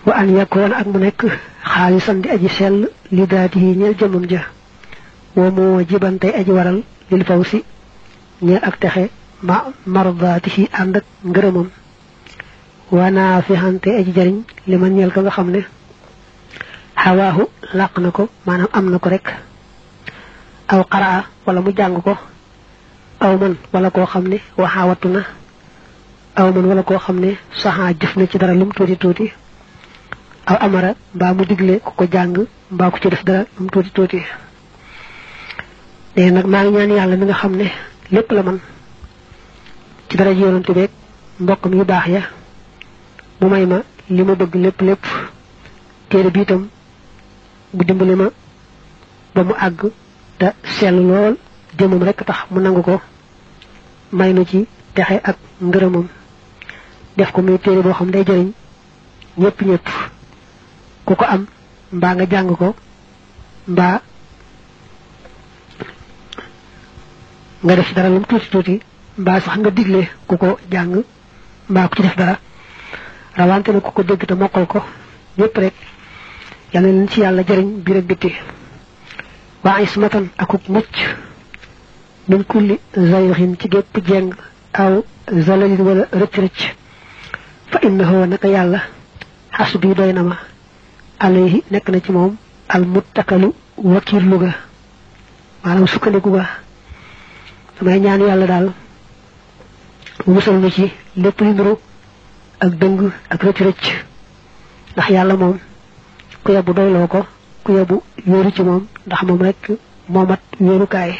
wa an yakoon ak mu nekk xaalisan di aji sell li daati yi ñeel jëmmam ja wa moo jibantey aji waral lil faw si ñeel ak texe ma mardaati yi ànd ak ngërëmam wa naafixante aji jariñ li man ñeel ko nga xam ne xawaahu làq na ko maanaam am na ko rek aw qaraa wala mu jàng ko aw man wala koo xam ne waxaawatu na aw man wala koo xam ne saxaa jëf na ci dara lum tuuti tuuti aw amara mbaa mu digle ku ko jàng mbaa ku ci def dara lum tuuti tuuti léegi nag maa ngi ñaan yàlla mi nga xam ne lépp la man ci dara ji yonante beeg mbokkam yu baax ya mu may ma li ma bëgg lépp téere bi itam bu dimbali ma ba mu àgg te sell lool jëmam rek tax mu nangu ko may nu ci texe ak ngërëmam def ko muy téere boo xam day jëriñ ñëpp ku ko am mbaa nga jàng ko mbaa nga def dara lu tuuti mbaa sax nga digle ku ko jàng mbaa ku ci def dara rawante na ku ko dégg te mokkal ko ñëpp rek yàlla leen ci yàlla jëriñ biir ak bitti waa ismatan akuk mucc min kulli zayxin ci gépp jeng aw zalalin wala rëcc fa innahu naka yàlla xasbi doy na ma alayhi nekk na ci moom al muttakalu wakiirlu ga maanaam sukkandiku ga damay ñaan yàlla daal mu musal na ci lépp li nuru ak dëng ak rëcc ndax yàlla moom ku yebbu doyloo ko ku yebbu wéeru ci moom ndax moom rek moomat wéerukaay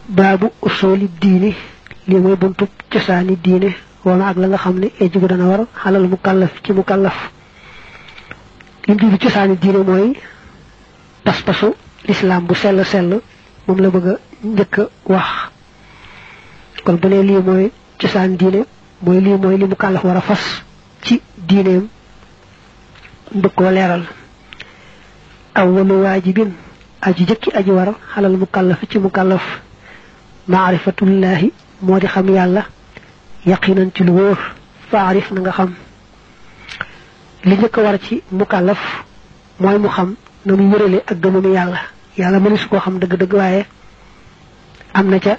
baabu usuli diini lii mooy buntub cosaani diine wala ak la nga xam ne ejigu dana war xalal mukallaf ci mukallaf lim jublu cosaani diine mooy pas-pasu lislaam bu sell moom la bëgg a njëkk a wax kon bu ne lii mooy cosaani diine mooy lii mooy li mukallaf war a fas ci diineem bëgg koo leeral awwalu waajibin aji jëkki aji war xalal mukallaf ci mukallaf maarifatullahi moo di xam yàlla yaqinan ci lu wóor faarif na nga xam li njëkk a war ci mukallaf mooy mu xam na muy wérale ak gëmam yàlla mënu su koo xam dëgg-dëgg waaye am na ca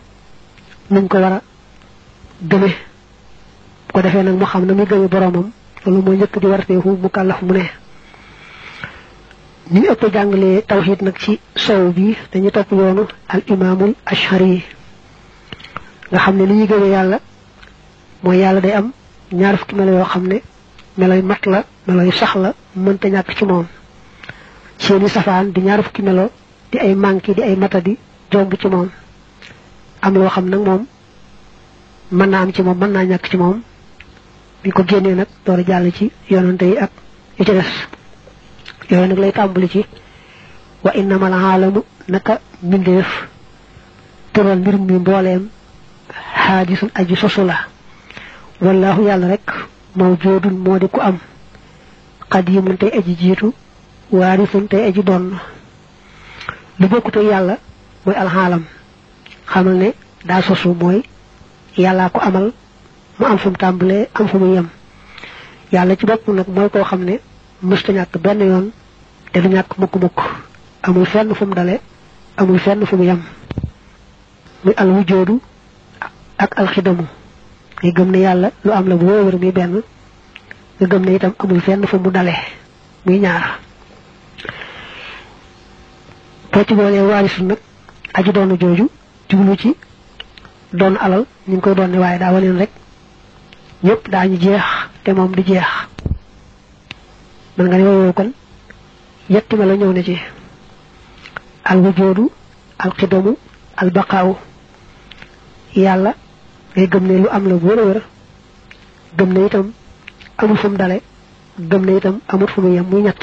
nuñ ko war a gëme bu ko defee nag mu xam na muy gëme boroomam loolu mooy njëkk di warteefu mukallaf mu ne ñi ëpp jàngalee tawxiid nag ci sow bi dañuy topp yoonu al imaamul ashari nga xam ne li ñuy gëmee yàlla mooy yàlla day am ñaar fukki melo yoo xam ne meloy mat la meloy sax la mënta ñàkk ci moom seeni safaan di ñaar fukki melo di ay manki di ay matadi jomb ci moom am loo xam nag moom mën naa am ci moom mën naa ñàkk ci moom bi ko génnee nag door a jàll ci yonante yi ak yu ci des yooyu nag lay tàmbali ci wa innamal aalamu naka mbindeef tural mbir mi mbooleem xaadisun aji sosu la wallaahu yàlla rek mawjoodun moo di ku am qadimun tey aji jiitu waarisun tey aji doon lu bokkute yàlla mooy alxaalam xamal ne daa sosu mooy yàllaa ko amal mu am fu mu tàmbalee am fu mu yem yàlla ci bopp nag mooy koo xam ne mësta ñàkk benn yoon te du ñàkk mukk amul fenn fu mu dale amul fenn fu mu yem muy al wujoodu ak alxidamu nga gëm ne yàlla lu am la bu wóor muy benn nga gëm ne itam amul fenn fu mu dale muy ñaar boo ci boolee waarisu nag aji doonu jooju jublu ci doon alal ñu ngi koy doon ne waaye daa waleen rek ñëpp daañu jeex te moom du jeex man nga ne woowu kon yetti ma la ñëw na ci al wujoodu al xidamu al baqaawu yàlla ngay gëm ne lu am la bu wër gëm ne itam amul fu mu dale gëm ne itam amul fu mu yem muy ñett